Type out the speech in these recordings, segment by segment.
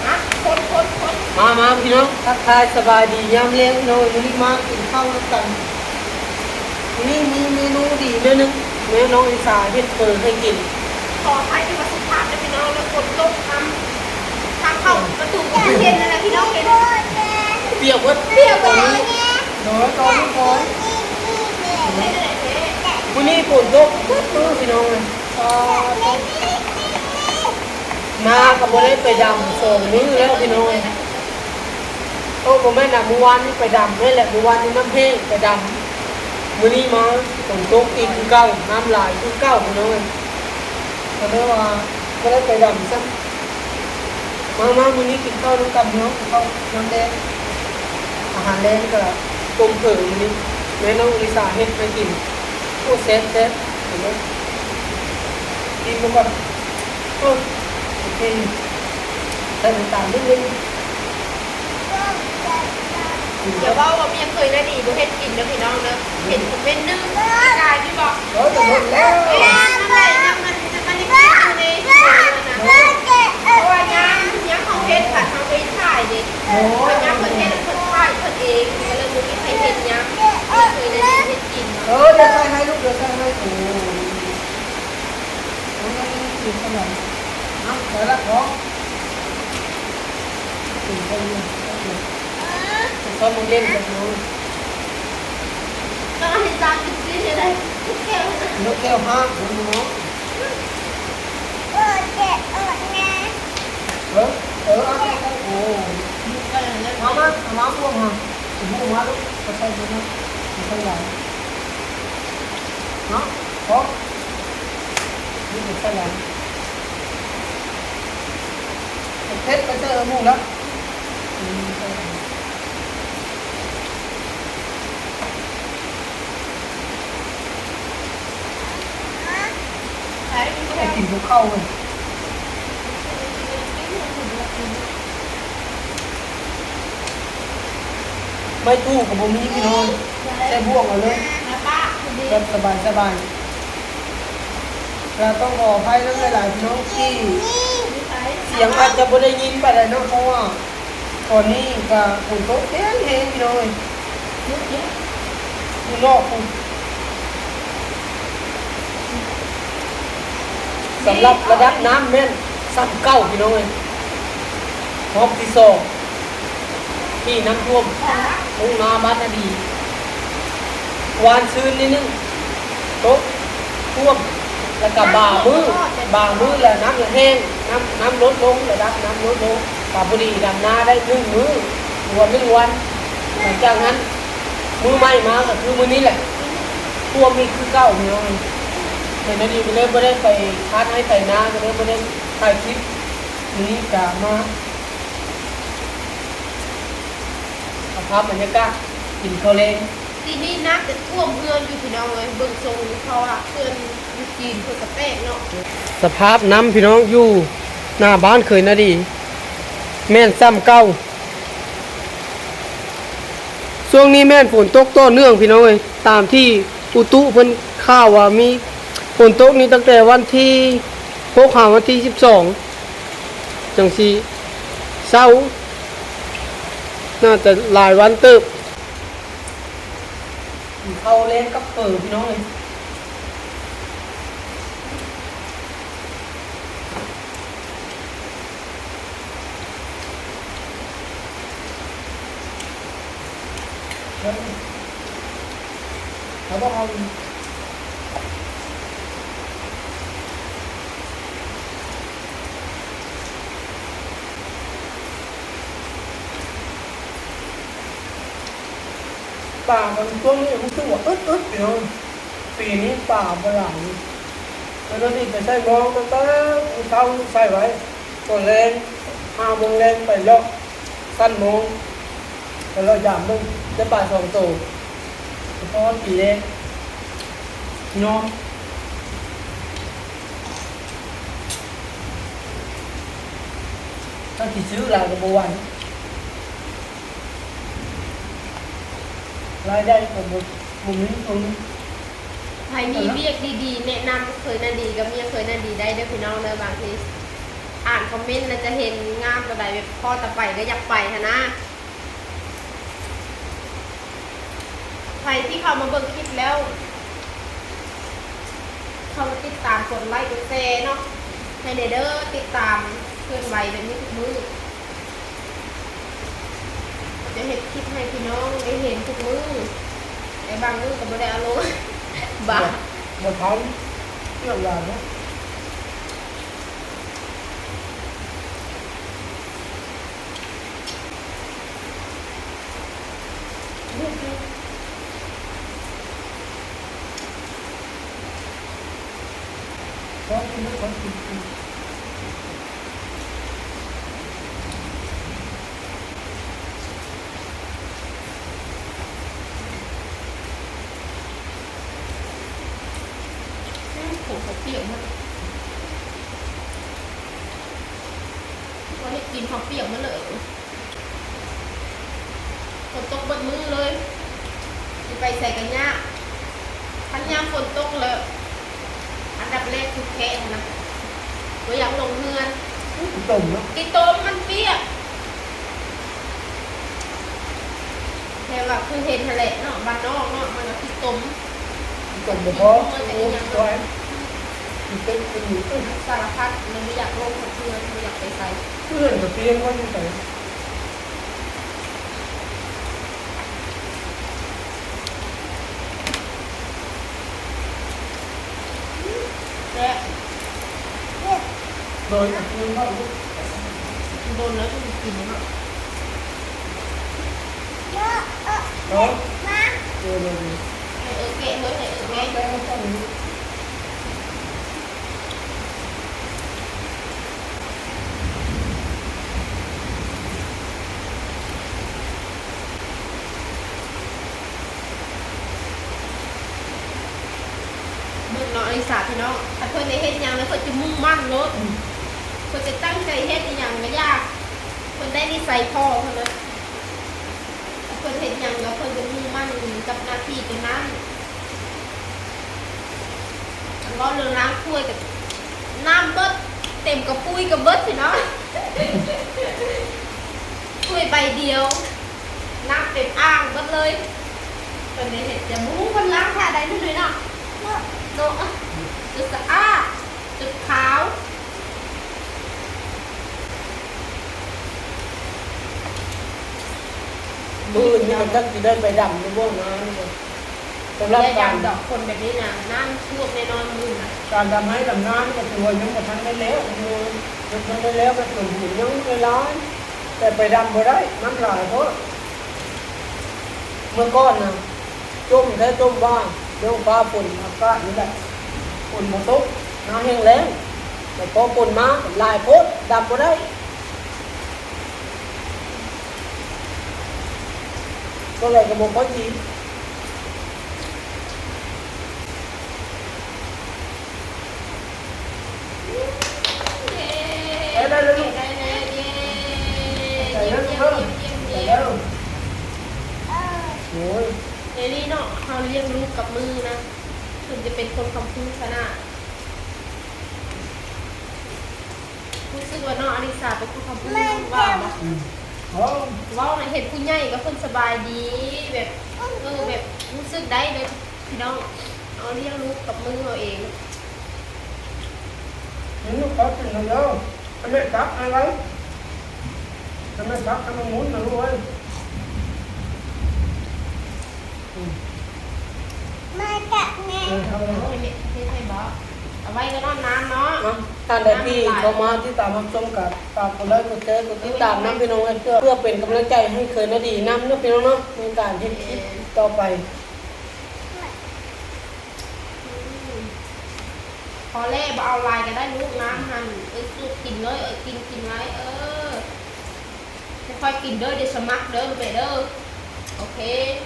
ມາ ຄົນໆໆ ມາ ມາ ພີ່ນ້ອງ ທັກທາຍສະບາຍດີຍາມແລງ ພີ່ນ້ອງເອີຍ. ມື້ນີ້ມາກິນເຂົ້ານຳກັນ. ມື້ນີ້ມີເມນູດີແນວໜຶ່ງ ແມ່ນ້ອງລິສາເຮັດເຝີໃຫ້ກິນ. ຂໍອະໄພທີ່ວ່າສຸພາບເດີພີ່ນ້ອງເດີ ຝົນຕົກນຳ ທາງເຂົ້າປະຕູກໍເປັນຫັ້ນແຫຼະພີ່ນ້ອງເອີຍ ປຽກເບິດ ປຽກເບິດ. ໂດຍ ຕອນນີ້ ມື້ນີ້ຝົນຕົກເບິດມື້ພີ່ນ້ອງເອີຍ. ມາກໍບໍ່ໄດ້ໄປດຳສອງມື້ແລ້ວພີ່ນ້ອງເອີຍ. ໂອ້ ບໍ່ແມ່ນນະ ມື້ວານນີ້ໄປດຳແມ່ນແຫຼະ ມື້ວານນີ້ນ້ຳແຫ້ງໄປດຳ. ມື້ນີ້ມາຝົນຕົກອີກຄືເກົ່າ ນ້ຳຫຼາຍຄືເກົ່າພີ່ນ້ອງເອີຍ. ກໍເລີຍວ່າບໍ່ໄດ້ໄປດຳຊ້ຳ. ມາ ມາ ມື້ນີ້ກິນເຂົ້ານຳກັນເນາະ ເຂົ້າຍາມແລງ ອາຫານແລງກໍຕົ້ມເຝີມື້ນີ້ ແມ່ນ້ອງລິສາເຮັດໃຫ້ກິນ. ໂອ້ ແຊບໆ ກິນເບິ່ງກ່ອນ. ເອີ ໂອເຄ ໃສ່ນ້ຳຕານນິດໜຶ່ງ. ຢ່າເວົ້າວ່າເມຍເຂີຍໜ້າດີບໍ່ເຮັດກິນເດີພີ່ນ້ອງເດີ ເຫັນຄອມເມັນໜຶ່ງກາຍນີ້ບໍ? ເອີ ແຕ່ເບິ່ງແລ້ວ ແມ່ນ ນັ້ນແຫຼະ ຍັງມັນ ມັນຍັງເຮັດຢູ່ໃນ ເພາະວ່າຍາມ ຍາມເຮົາເຮັດ ຄັນເຮົາໄປຖ່າຍເດ້ ໂອ້ຍ ຍາມເພິ່ນເຮັດ ເພິ່ນຖ່າຍເພິ່ນເອງ ກໍເລີຍບໍ່ມີໃຜເຮັດຍາມເມຍເຂີຍໜ້າດີເຮັດກິນ. ເອີ ດຽວໃສ່ໃຫ້ລູກ ດຽວໃສ່ໃຫ້. ໂອ້ຍ ເອົາ ໃສ່ລະເນາະ ຊອບມັກຫຼິ້ນກັບນ້ອງ ຕ້ອງເຮັດຕາມເອັຟຊີໃຫ້ໄດ້ ນກແກ້ວຫັ້ນນະ ນກແກ້ວຮ້າງເນາະ. ເອີ ເອີ ເອົາໃກ້ໆ ໂອ້ ມາ ມາ ເອົາມາພວງມາ ພວງມາລູກ ບໍ່ໃສ່ເບິດເນາະ ບໍ່ໃສ່ຫຼາຍເນາະ ພໍ ນີ້ບໍ່ໃສ່ຫຼາຍ. ເຜັດໄປໃສ່ໝູ່ລະ ໄປກິນກັບເຂົ້າເວີຍ. ໄມ້ຖູກໍບໍ່ມີພີ່ນ້ອງ ໃຊ້ບ່ວງເອົາເລີຍ ແບບສະບາຍໆ. ລະຕ້ອງຂໍອະໄພນຳຫຼາຍໆ ພີ່ນ້ອງ ທີ່ສຽງອາດຈະບໍ່ໄດ້ຍິນປານໃດເນາະ ເພາະວ່າຕອນນີ້ກະຝົນຕົກແຮງໆ ພີ່ນ້ອງເອີຍ ຢູ່ນອກພຸ້ນ. ສຳລັບລະດັບນ້ຳແມ່ນຊ້ຳເກົ່າ ພີ່ນ້ອງເອີຍ ຮອບທີສອງ ທີ່ນ້ຳຖ້ວມທົ່ງນາບ້ານນາດີ ວານຊືນນີ້ໜຶ່ງ ຕົກຖ້ວມ ແລ້ວກະບາງມື້ ບາງມື້ລະນ້ຳລະແຫ້ງ ນ້ຳ ນ້ຳລົດລົງ ລະດັບນ້ຳລົດລົງ ກະພໍດີດຳນາໄດ້ໜຶ່ງມື້ ຫຼືວ່າໜຶ່ງວັນ. ຫຼັງຈາກນັ້ນ ມື້ໃໝ່ມາກໍຄືມື້ນີ້ແຫຼະ ຖ້ວມອີກຄືເກົ່າ ພີ່ນ້ອງ. ເປັນອັນນີ້ກໍເລີຍບໍ່ໄດ້ໄປທາດໄຮ່ໄຖນາ ກໍເລີຍບໍ່ໄດ້ຖ່າຍຄລິບ. ມື້ນີ້ກະມາ ເອົາພາບບັນຍາກາດກິນເຂົ້າແລງ. ປີນີ້ໜ້າຈະຖ້ວມເຮືອນຢູ່ພີ່ນ້ອງເອີຍ ເບິ່ງຊົງນີ້ ເພາະວ່າເຂື່ອນຢູ່ຈີນເພິ່ນກະແຕກເນາະ. ສະພາບນ້ຳພີ່ນ້ອງ ຢູ່ໜ້າບ້ານເຂີຍນາດີ ແມ່ນຊ້ຳເກົ່າ. ຊ່ວງນີ້ແມ່ນຝົນຕົກຕໍ່ເນື່ອງພີ່ນ້ອງເອີຍ ຕາມທີ່ອຸຕຸເພິ່ນຂ່າວວ່າມີຝົນຕົກນີ້ຕັ້ງແຕ່ວັນທີຫົກຫາວັນທີສິບສອງ ຈັ່ງຊິເຊົາ ໜ້າຈະຫຼາຍວັນເຕີບ. ກິນເຂົ້າແລງກັບເຝີພີ່ນ້ອງເອີຍ. ເອົາບໍ່ເອົາ? ປາມັນຊ່ວງນີ້ຮູ້ສຶກວ່າອຶດໆ ພີ່ນ້ອງ ປີນີ້ປາບໍ່ຫຼາຍ. ເຈົ້າໜ້າທີ່ໄປໃສ່ມອງຕັ້ງແຕ່ມື້ເຊົ້າໃສ່ໄວ້ ຕອນແລງ ຫ້າໂມງແລງໄປເລາະ ຊັ້ນມອງ ໄປເລາະຢາມເບິ່ງ ໄດ້ປາສອງໂຕ ສະເພາະປີແລງ ຍອມ ຖ້າຊິຊື້ຫຼາຍກໍບໍ່ໄຫວ ລາຍໄດ້ກໍບໍ່ ບໍ່ມີ ບໍ່ມີ. ໃຜມີວຽກດີໆ ແນະນຳເຂີຍນາດີກັບເມຍເຂີຍນາດີໄດ້ເດີພີ່ນ້ອງເດີ ບາງທີ ອ່ານຄອມເມັນແລ້ວຈະເຫັນງາມຕົວໃດ ແບບພໍ້ຕໍ່ໄປກໍຢາກໄປຫັ້ນນະ. ໃຜທີ່ເຂົ້າມາເບິ່ງຄລິບແລ້ວ ເຂົ້າມາຕິດຕາມ ກົດໄລກົດແຊເນາະ ໃຫ້ແດ່ເດີ. ຕິດຕາມເຄື່ອນໄຫວແບບນີ້ທຸກມື້. ຈະເຮັດຄລິບໃຫ້ພີ່ນ້ອງໄດ້ເຫັນທຸກມື້ ແຕ່ບາງມື້ກໍບໍ່ໄດ້ເອົາລົງ. ບາດ ບໍ່ທັນ ເລື່ອງຫຼາຍເນາະ. ອືມ ຜົມເຂົ້າປຽກໝົດ ບໍ່ໄດ້ກິນເຂົ້າປຽກໝົດເລີຍ. ຝົນຕົກເບິດມື້ເລີຍ ຊິໄປໃສກໍຍາກ. ຄັນຍາມຝົນຕົກແລ້ວ ອັນດັບແລກຄືແຄະຫັ້ນນະ ບໍ່ຢາກລົງເຮືອນ. ຂີ້ຕົມເນາະ ຂີ້ຕົມມັນປຽກ. ແຕ່ວ່າຄືເຫັນຫັ້ນແຫຼະເນາະ ບ້ານນອກເນາະ ມັນກໍຂີ້ຕົມ. ຕົມບໍ່ພໍ ໂອ້ຍ ມັນເປັນອີ່ຫຍັງ ມັນເຕັມໄປໝົດ ສາລະພັດ ເລີຍບໍ່ຢາກລົງເຮືອນ ບໍ່ຢາກໄປໃສ. ເຮືອນກໍປ່ຽນວ່າຢູ່ໃສ. ແຊບ ໂດຍ ໂດນແລ້ວຈະໄດ້ກິນເນາະ. ເນາະ ເອີ ມາ ເອີ ເອີ ເອີ ແກະເລີຍ ເອີ ແກະ ແກະ ເບິ່ງເນາະ ອາລິສາ ພີ່ນ້ອງ ຄັນເພິ່ນໄດ້ເຮັດຫຍັງແລ້ວ ເພິ່ນຈະມຸ່ງໝັ້ນໂລດ ເພິ່ນຈະຕັ້ງໃຈເຮັດອີ່ຫຍັງກໍຢ່າ ເພິ່ນໄດ້ນິໄສພໍ່ເພິ່ນເລີຍ. ເພິ່ນເຮັດຫຍັງແລ້ວເພິ່ນກໍມຸ່ງໝັ້ນກັບໜ້າທີ່ຕົວນັ້ນ. ເວົ້າເລື່ອງລ້າງຖ້ວຍກໍນ້ຳເບິດ ເຕັມກະປຸ້ຍກໍເບິດພີ່ນ້ອງ ຖ້ວຍໃບດຽວ ນ້ຳເຕັມອ່າງເບິດເລີຍ. ເພິ່ນໄດ້ເຮັດຫຍັງ ບໍ່ຮູ້ເພິ່ນລ້າງທ່າໃດເນາະ ເນາະ ເນາະ ຈົນສະອາດ ຈົນຂາວ. ມື້ອື່ນນີ້ມັນຈັກຊິໄດ້ໄປດຳຢູ່ບໍ່ນານີ້. ສຳລັບການດຳດອກ ຄົນແບບນີ້ນະ ນ້ຳຖ້ວມແນ່ນອນມື້ອື່ນນະ. ການດຳໄຮ່ດຳນານີ້ກໍຖືວ່າຍັງບໍ່ທັນໄດ້ແລ້ວ ຍັງ ຍັງບໍ່ທັນໄດ້ແລ້ວ ແບບສົມບູນຍັງຫຼາຍໆ ແຕ່ໄປດຳບໍ່ໄດ້ ນ້ຳຫຼາຍໂພດ. ເມື່ອກ່ອນນະ ຈົ່ມແທ້ຈົ່ມວ່າ ເລື່ອງຟ້າຝົນອາກາດນີ້ແຫຼະ ຝົນບໍ່ຕົກ ນາແຫ້ງແລ້ງ ແຕ່ພໍຝົນມາຫຼາຍໂພດ ດຳບໍ່ໄດ້ ໂຕໃດກໍບໍ່ຄ່ອຍດີ. ໄດ້ແລ້ວລູກ ໄດ້ແລ້ວ ເຢ້ ໄດ້ແລ້ວລູກເອີຍ ໄດ້ແລ້ວ. ໂອ້ຍ ໃນນີ້ເນາະ ເຮົາລ້ຽງລູກກັບມືນະ ເພິ່ນຈະເປັນຄົນຄຳພູຊະນະ. ຮູ້ສຶກວ່ານ້ອງອາລິສາເປັນຄົນຄຳພູ ເວົ້າບໍ່? ອືມ ເວົ້າ ເວົ້ານະ ເຫັນຜູ້ໃຫຍ່ແລ້ວເພິ່ນສະບາຍດີ ແບບ ເອີ ແບບຮູ້ສຶກໄດ້ເລີຍພີ່ນ້ອງ. ເຮົາລ້ຽງລູກກັບມືເຮົາເອງ. ກິນລູກ ຂໍກິນແລ້ວເດີ ໃຫ້ແມ່ຕັກໃຫ້ໄວ ໃຫ້ແມ່ຕັກໃຫ້ມັນໝຸນນະລູກເອີຍ. ອືມ ມາຈາກແມ່ ເອີ ເອົາເລີຍ ເຮັດໃຫ້ບໍ່? ເອົາໄວ້ກໍນອນນານເນາະ. ເນາະ ທ່ານໃດທີ່ເຂົ້າມາຕິດຕາມຮັບຊົມກໍຝາກກົດໄລ ກົດແຊ ກົດຕິດຕາມນຳພີ່ນ້ອງເອີຍ ເພື່ອ ເພື່ອເປັນກຳລັງໃຈໃຫ້ເຂີນນະດີນຳເນາະພີ່ນ້ອງເນາະ ໃນການເຮັດຄລິບຕໍ່ໄປ. ອືມ ພໍແລ້ວ ບໍ່ເອົາຫຼາຍກໍໄດ້ລູກ ນ້ຳຫັ້ນ. ເອີ ສູດກິນເລີຍ ເອີ ກິນ ກິນໄວ້ ເອີ ຄ່ອຍໆກິນເດີ ດຽວສະໝັກເດີລູກແມ່ເດີ. ໂອເຄ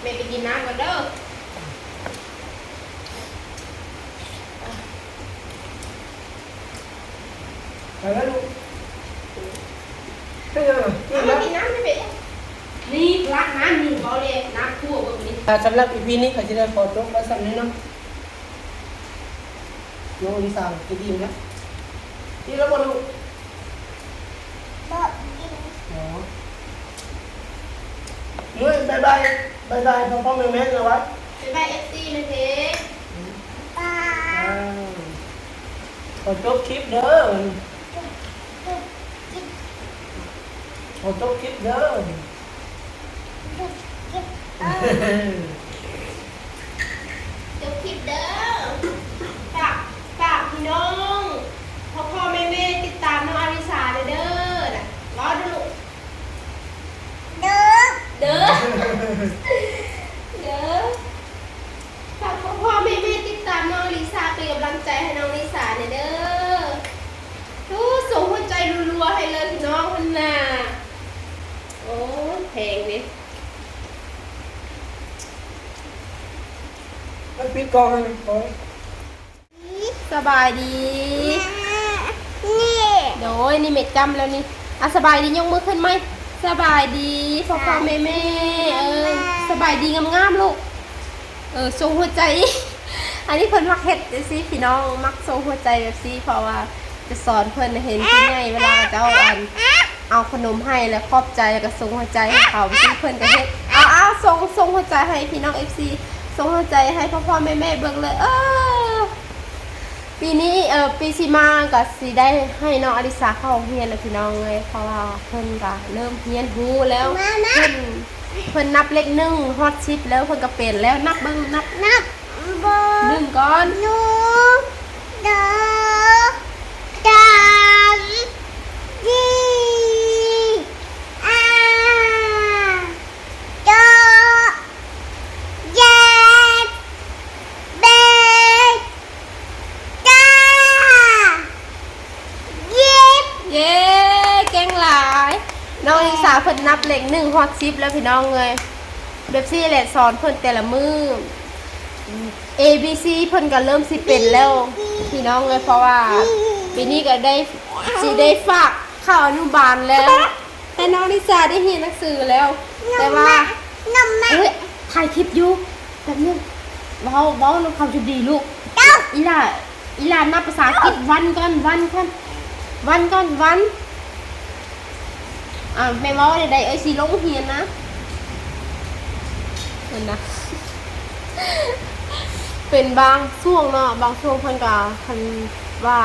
ແມ່ໄປກິນນ້ຳກ່ອນເດີ. ໄປແລ້ວລູກ ເປັນຫຍັງ? ກິນແລ້ວ ກິນນ້ຳໃຫ້ແມ່. ນີ້ ລາກນ້ຳຢູ່ບໍ່ເດ ນ້ຳຖ້ວມເບິ່ງນີ້. ອ່າ ສຳລັບອີພີນີ້ກໍຊິໄດ້ຂໍຈົບໄວ້ສ່ຳນີ້ເນາະ. ນ້ອງລິສາຈະອີ່ມແລ້ວ. ອີ່ມແລ້ວບໍ່ລູກ? ເຮີ້ຍ ບາຍບາຍ ບາຍບາຍ ພໍ່ໆແມ່ໆ ລະວະ ບາຍບາຍ ເອັຟຊີ ແມ່ເພ ອືມ ບາຍບາຍ ເອີ ຂໍຈົບຄລິບເດີ ຂໍຈົບຄລິບເດີ ຈົບຄລິບເດີ ຝາກ ຝາກພີ່ນ້ອງ ພໍ່ໆແມ່ໆ ຕິດຕາມນ້ອງອາລິສາແດ່ເດີ ເວົ້າດູລູກ ເດີ ເດີ ເດີ ຝາກພໍ່ໆແມ່ໆ ຕິດຕາມນ້ອງລິສາ ເປັນກຳລັງໃຈໃຫ້ນ້ອງລິສາແດ່ເດີ ໂອ້ ສົ່ງຫົວໃຈລັວໆ ໃຫ້ເລີຍພີ່ນ້ອງຫັ້ນນະ ໂອ້ຍ ແພງເດ້ ມັນປິດກ້ອງໃຫ້ມັນ ສະບາຍດີ ໂດຍ ນີ້ເມັດກຳແລ້ວນີ້ ອາ ສະບາຍດີ ຍົກມືຂຶ້ນໃໝ່ ສະບາຍດີ ພໍ່ໆແມ່ໆ ເອີ ສະບາຍດີງາມໆ ລູກ ເອີ ສົ່ງຫົວໃຈ ອັນນີ້ເພິ່ນມັກເຮັດຈັ່ງຊີ້ພີ່ນ້ອງ ມັກສົ່ງຫົວໃຈແບບຊີ້ ເພາະວ່າຈະສອນເພິ່ນ ເຫັນຜູ້ໃຫຍ່ເວລາເຂົາເຈົ້າ ອັນ ເອົາຂະໜົມໃຫ້ ແລ້ວຂອບໃຈ ແລ້ວກໍສົ່ງຫົວໃຈໃຫ້ເຂົາ ເພິ່ນກໍເຮັດ ເອົາ ເອົາ ສົ່ງ ສົ່ງຫົວໃຈໃຫ້ພີ່ນ້ອງເອັຟຊີ ສົ່ງຫົວໃຈໃຫ້ພໍ່ໆແມ່ໆເບິ່ງເລີຍ ເອີ ປີນີ້ ເອີ ປີຊິມາກໍຊິໄດ້ໃຫ້ນ້ອງອາລິສາເຂົ້າໂຮງຮຽນແລ້ວພີ່ນ້ອງເອີຍ ເພາະວ່າເພິ່ນກໍເລີ່ມຮຽນຮູ້ແລ້ວ ເພິ່ນ ເພິ່ນນັບເລກໜຶ່ງຮອດສິບແລ້ວ ເພິ່ນກໍເປັນແລ້ວ ນັບເບິ່ງ ນັບ ນັບ ໜຶ່ງກ່ອນ ໜຶ່ງ ສອງ ສາມ ສີ່ ຫ້າ ຫົກ ເຈັດ ແປດ ເກົ້າ ສິບ ເຢ້ ເກັ່ງຫຼາຍ ນ້ອງລິສາເພິ່ນນັບເລກໜຶ່ງຮອດສິບແລ້ວພີ່ນ້ອງເອີຍ ແບບຊີ້ແຫຼະ ສອນເພິ່ນແຕ່ລະມື້ ເອ ບີ ຊີ ເພິ່ນກໍເລີ່ມຊິເປັນແລ້ວພີ່ນ້ອງເອີຍ ເພາະວ່າປີນີ້ກໍໄດ້ ຊິໄດ້ຝາກເຂົ້າອະນຸບານແລ້ວ ແຕ່ນ້ອງລິສາໄດ້ຮຽນໜັງສືແລ້ວ ແຕ່ວ່າ ເອີຍ ຖ່າຍຄລິບຢູ່ ແປັບໜຶ່ງ ເວົ້າ ເວົ້ານຳເຂົາດີໆ ລູກ ອີ່ຫຼ້າ ອີ່ຫຼ້ານັບພາສາອັງກິດ ວັນກ່ອນ ວັນກ່ອນ ວັນກ່ອນ ວັນ ອ່າ ແມ່ເວົ້າແນວໃດ ເອີຍ ຊິລົງຮຽນນະ ເພິ່ນນະ ເປັນບາງຊ່ວງເນາະ ບາງຊ່ວງເພິ່ນກໍ ຄັນວ່າ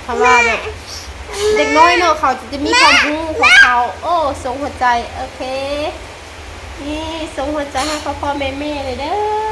ຄັນວ່າແບບ ເດັກນ້ອຍເນາະ ເຂົາຈະ ຈະມີຄວາມຮູ້ຂອງເຂົາ ໂອ້ ສົ່ງຫົວໃຈ ໂອເຄ ນີ້ ສົ່ງຫົວໃຈໃຫ້ພໍ່ໆແມ່ໆເລີຍເດີ.